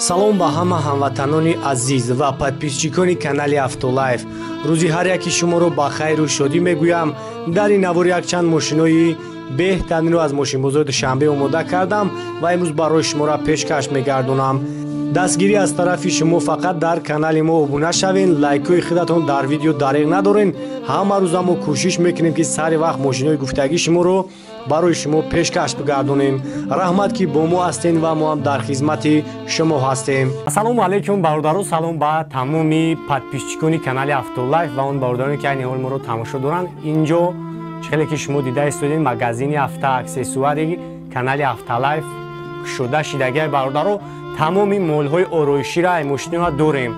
Салом ба ҳама ҳамватанони азиз ва подписчикони канали Автолайф. Рӯзи ҳар яки шуморо ба хайру шодӣ мегӯям. Дар ин навор якчанд мошинои беҳтаринро аз мошинбозори Душанбе омода кардам ва имрӯз барои шуморо пешкаш мегардонам. Дастгирӣ аз тарафи шумо фақат дар канали мо обуна шавен, лайкҳои худатон дар видео дареғ надорен. Ҳама рӯза мо кӯшиш мекунем, ки сари вақт мошинои гуфтагии шуморо барои шумо пешкаш бигардонем. Раҳмат, ки бо мо ҳастен ва мо ҳам дар хизмати шумо ҳастем. Ассалому алайкум, бародаро. Салом ба тамоми подписчикони канали Автолайф ва он бародароне, ки айни ҳол моро тамошо доранд. Инҷо хеле ки шумо дида истодед, магазини автоаксессуари канали Автолайф кушода шидагиай, бародаро. Тамоми молҳои ороиширо ай мошинҳо дорем.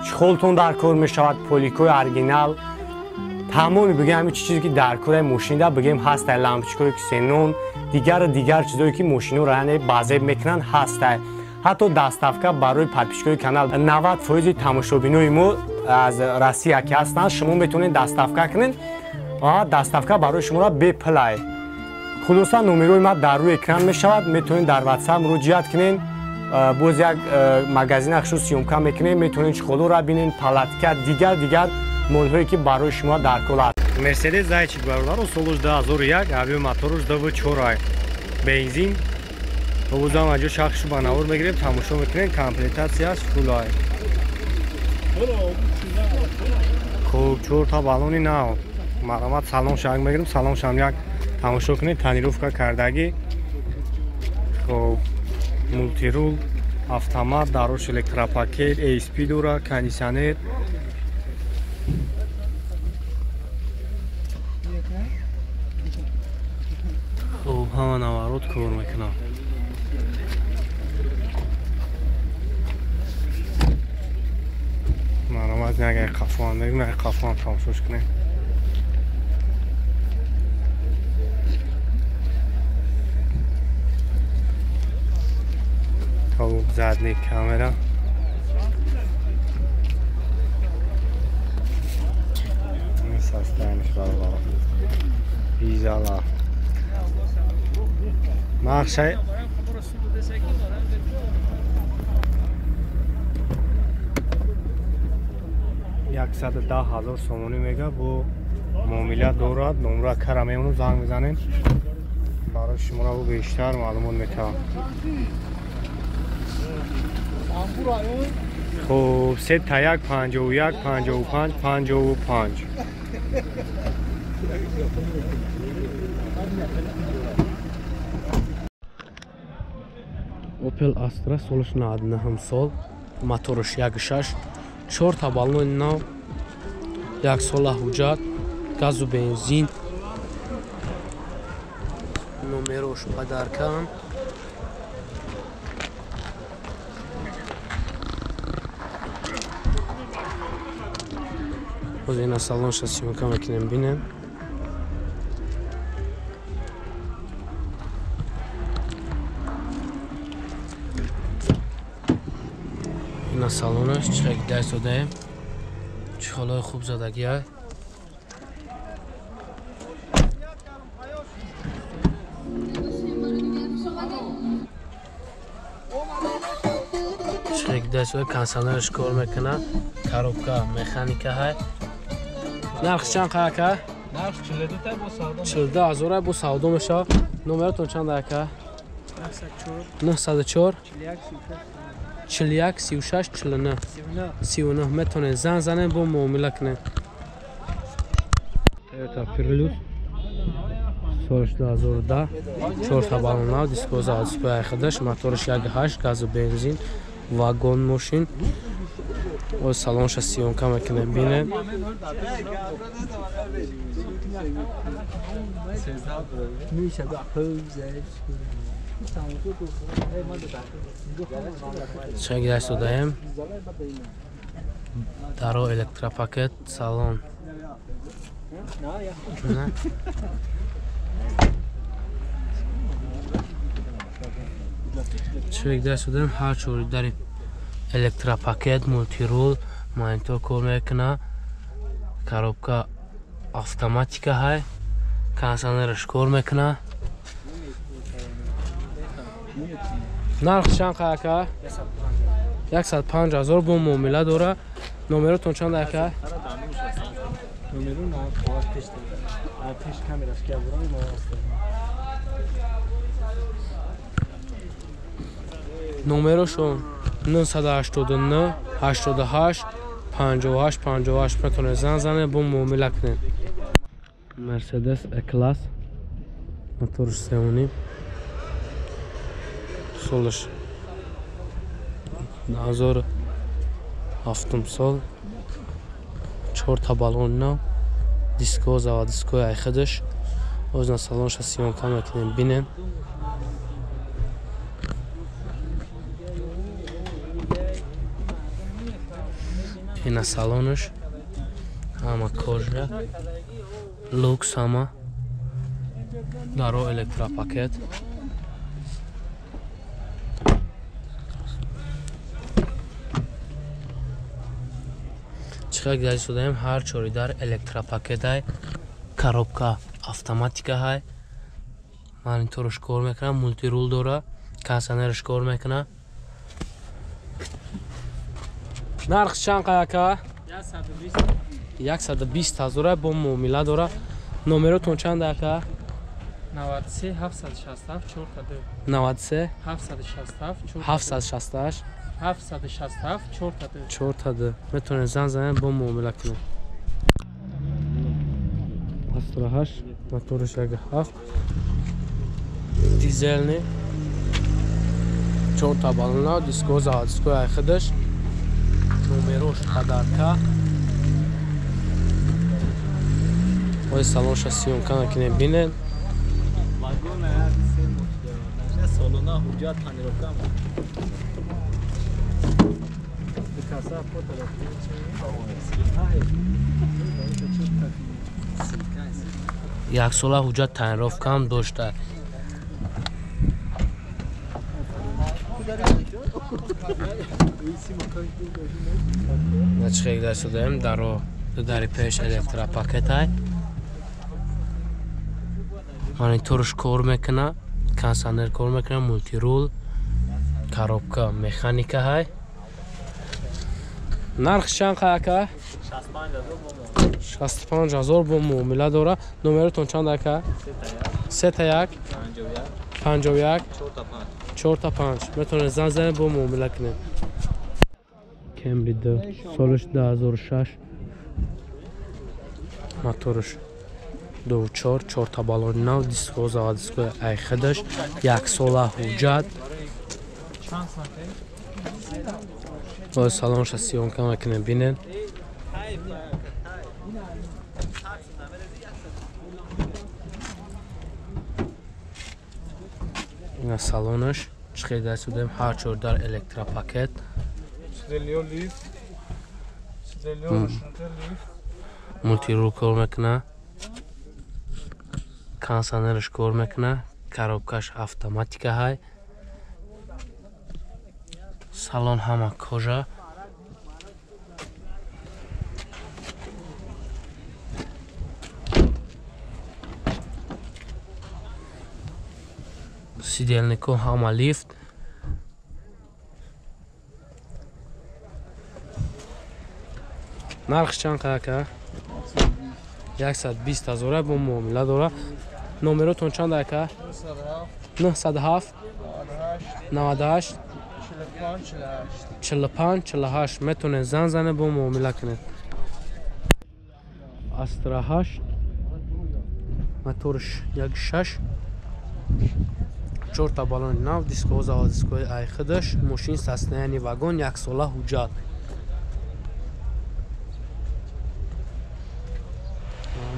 Чехолтон дар кор мешавад, поликои оригинал, тамоми бигем ҳамин чизе ки дар кори мошинда бигем ҳастай, лампочкаҳое ки ксенон, дигару дигар чизое ки мошинҳоро яъне базеб мекунанд ҳастай. Ҳатто доставка барои подписчикои канал 90% тамошобинои мо аз Россия ки ҳастанд, шумо метавонед доставка кунед ва доставка барои шуморо бепулай. Хулоса, номерои ма дар рӯи экран мешавад, метавонед дар WhatsApp муроҷиат кунед. Боз як магазин ахшу съёмка мекунем, метавонед чехолоро бинед, палатка, дигар дигар молҳое ки барои шумо дар кор аст. Мерседес Зайчик, бародаро, солуш 2001, авио моторуш 2.4, бензин. Бозам аҷо шахшу ба навор мегирем, тамошо мекунем, комплектатсияш фулай. Хуб, чорта баллони нав. Марҳамат, салон шанг мегирем, салон шанг як тамошо кунед, тонировка кардагӣ. Хуб, мултирул, автомат, дарош электропакет, ASP дора, кондиционер. Хуб, ҳама наворот кор мекунам. Марҳамат, як қафоам мегирем, як қафоам тамошош кунем. Хуб, задний камера. Ин состояниш, бародаро. Изала. Нақшаи 110,000 сомонӣ мега, бо муомила дорад. Номра кара мемонам, занг мезанем. Барои шуморо бештар маълумот метавам. Хуб, 3 та 1 51 55 55. Opel Astra солиш 99 сол, моторш 1.6, чорта баллони нав, як сола ҳуҷҷат, газу бензин, номерош падаркан. Боз ина салонша съёмка мекунем, бинем. Ина салонаш чӣ ки даст додаем, чехолҳои хуб задагиай. Чӣ ки даст дода, кондиционераш кор мекунад, коробка механика ҳай. Нарх чанд қа ака? Нарх 42 та бо савдо. 42,000 бо савдо мешавад. Номератон чанд ака? 904 41 36 49 39. Метавонед занг занед, бо муомила кунед. Toyota Prius соли 2010, чорта баллон нав, дискои заводской худаш, мотораш 1.8, газу бензин, вагон мошин. Оз салонша съёмка мекунем, бинед. Чӣ даст додаем? Даро электропакет, салон. Чӣ даст додаем? Ҳар чори дари электропакет, мултирул, монитор кор мекунад, коробка автоматика ҳай, кондиционераш кор мекунад. Нарх чанд қа ака? 105 000 бо муомила дора. Номеротон чанд ака? Номеру на қоғаз пеш дора. Пеш камераш ки бурам мо аст. Номерошон 989 88 58 58 метавонед занг занед, бо муомила кунед. Мерседес Е-класс, моторш 3.5, солаш 2007 сол, 4 та баллон нав, диско, заводской айхидаш. Озна салонша съёмка мекунем, бинем. Ина салонаш ҳама кожа, лукс ҳама, даро электропакет. Чихел гузашт додаем, ҳар чори дар электропакетай, коробка автоматика ҳай, мониторш кор мекунад, мултирул дора, кондиционерш кор мекунад. Нарх чанд ака? 120 000 бо муомила дора. Номеротон чанд ака? 93 767 42. 93 767 768 767 42. 42. Метавонед занг занед, бо муомила кунед. 88 моторш 1.7 дизелни, 4 та баллона, диско, заводской айхидаш. Номерош подарка. Ой, салонша съёмка накунем, бинед. Як сола ҳуҷҷат тонировкаам дошта. Начхел гузашт додаем, даро ду дари пеш электропакетай, мониторш кор мекуна, кондиционер кор мекуна, мултирул, коробка механика ҳай. Нарх чанд ака? 65 000 бо муомила дора. Номеротон чанд ака? 3 1 51 4 5. Метавонед занг занед, бо муомила кунед. Кемри 2, солаш 2006, моторш 2.4, 4 та баллони нав, диско, заводской айхидаш, як сола ҳуҷҷат. Ой, салонша съёмка мекунем, бинед. Ина салонаш чихел даст додем, ҳар чор дар электропакет. Мултирул кор мекуна, кондиционерш кор мекуна, коробкаш автоматика ҳай. Салон ҳама кожа. Сидельнико ҳама лифт. Нарх чанд ака? 120 000 бо муомила дора. Номеротон чанд ака? 907 98 45 48. Метавонед занг занед, бо муомила кунед. Астра 8, моторш 1.6, 4 та баллони нав, диско, заводской айхидаш, мошин состояние вагон, як сола ҳуҷҷат.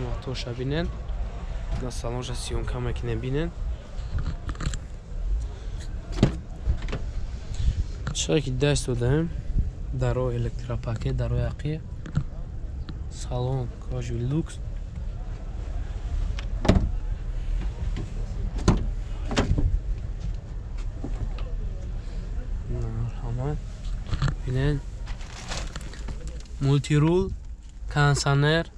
Моторша бинен, на салонша съёмка мекунем, бинен. Чиқадар ки даст додаем, даро электропакет, дарои ақи, салон кожи люкс. Марҳамат, бинед, мултирул, кондиционер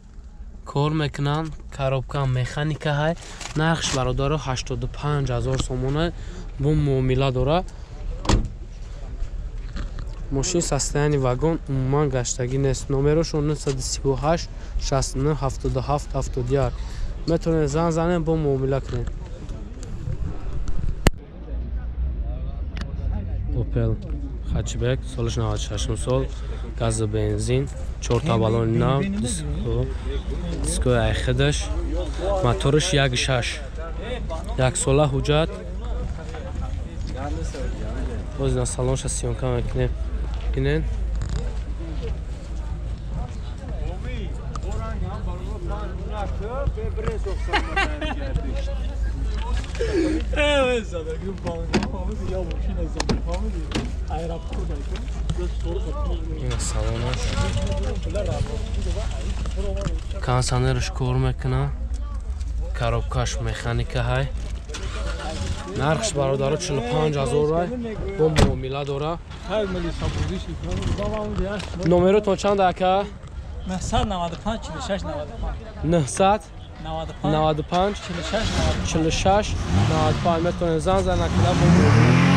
кор мекунанд, коробка механика ҳай. Нархш бародаро 85 000 сомона, бо муомила дора. Мошин состояние вагон умуман гаштагӣ нест. Номерошон 938 69 77 71. Метавонед занг занед, бо муомила кунед. Opel Hatchback, солаш 96 сол, газ бензин, 4 та баллони нав, дискои айхидаш, мотораш 1.6. Як сола ҳуҷҷат. Боз на салонша съёмка мекунем. Бинен. Ина салонаш. Кондиционераш кор мекуна. Коробкаш механика ҳай. Нархш бародаро 45 000 рай. Бо муомила дора. Номеротон чанд ака? 995 46 95. 995 46 95. Метавонед занг занед, бо муомила.